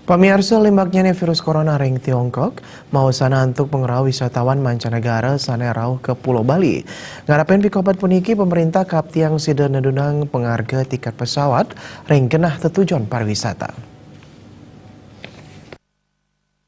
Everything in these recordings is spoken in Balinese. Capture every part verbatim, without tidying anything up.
Pamiarsa, limbaknya virus corona ring Tiongkok, maosana antuk pangrauh wisatawan mancanegara sane rauh ka Pulo Bali. Ngarepin pikobet puniki, pemerintah kaptiang sida nedunang pangarga tiket pesawat ring genah tetujon pariwisata.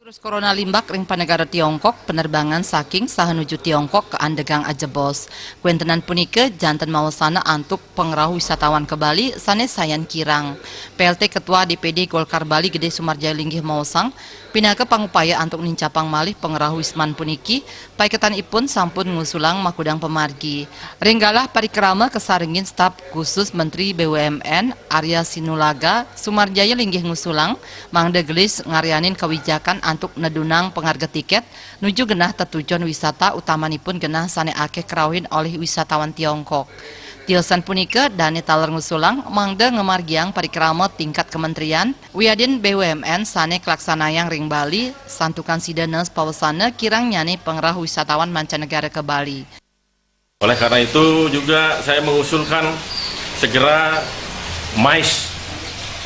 Virus corona limbak ring panegara Tiongkok, penerbangan saking saha nuju Tiongkok kaandegang ajebos. Kwentenan punika janten maosana antuk pangrauh wisatawan ka Bali sane sayan kirang. P L T Ketua D P D Golkar Bali Gede Sumarjaya linggih maosang, pinaka pangupaya antuk nincapang malih pangrauh wisman puniki, paiketanipun sampun ngusulang makudang pamargi. Ring galah parikrama kasarengin staf khusus Menteri B U M N Arya Sinulaga, Sumarjaya linggih ngusulang mangda gelis ngaryanin kawijakan antuk nedunang pangarga tiket nuju genah tetujon wisata, utamanipun genah sane akeh krauhin olih wisatawan Tiongkok. Tiosan punika dane taler ngusulang mangda ngamargiang parikrama tingkat kementerian wiadin B U M N sane kalaksanayang ring Bali, santukan sida nes pawesana kirangnyane pangrauh wisatawan mancanegara ka Bali. Oleh karena itu juga saya mengusulkan segera mais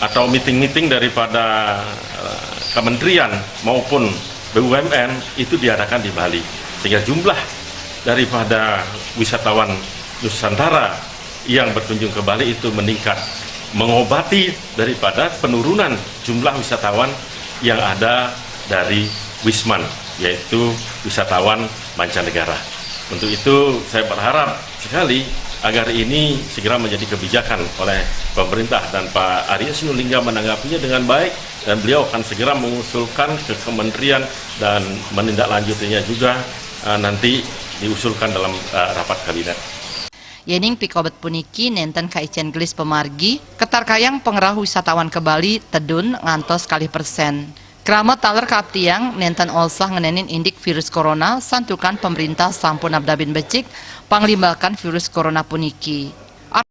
atau meeting-meeting daripada eh, kementerian maupun B U M N itu diadakan di Bali, sehingga jumlah daripada wisatawan Nusantara yang berkunjung ke Bali itu meningkat, mengobati daripada penurunan jumlah wisatawan yang ada dari Wisman, yaitu wisatawan mancanegara. Untuk itu saya berharap sekali agar ini segera menjadi kebijakan oleh pemerintah, dan Pak Arya Sinulinga menanggapinya dengan baik, dan beliau akan segera mengusulkan ke kementerian dan menindaklanjutinya juga eh, nanti diusulkan dalam eh, rapat kabinet. Yening pikobet puniki nenten kaicen gelis pamargi, katarkayang pangrauh wisatawan ka Bali tedun ngantos kalih persen. Krama taler kaptiang nenten olsah ngenenin indik virus corona, santukan pemerintah sampun abdabin becik panglimbakan virus corona puniki.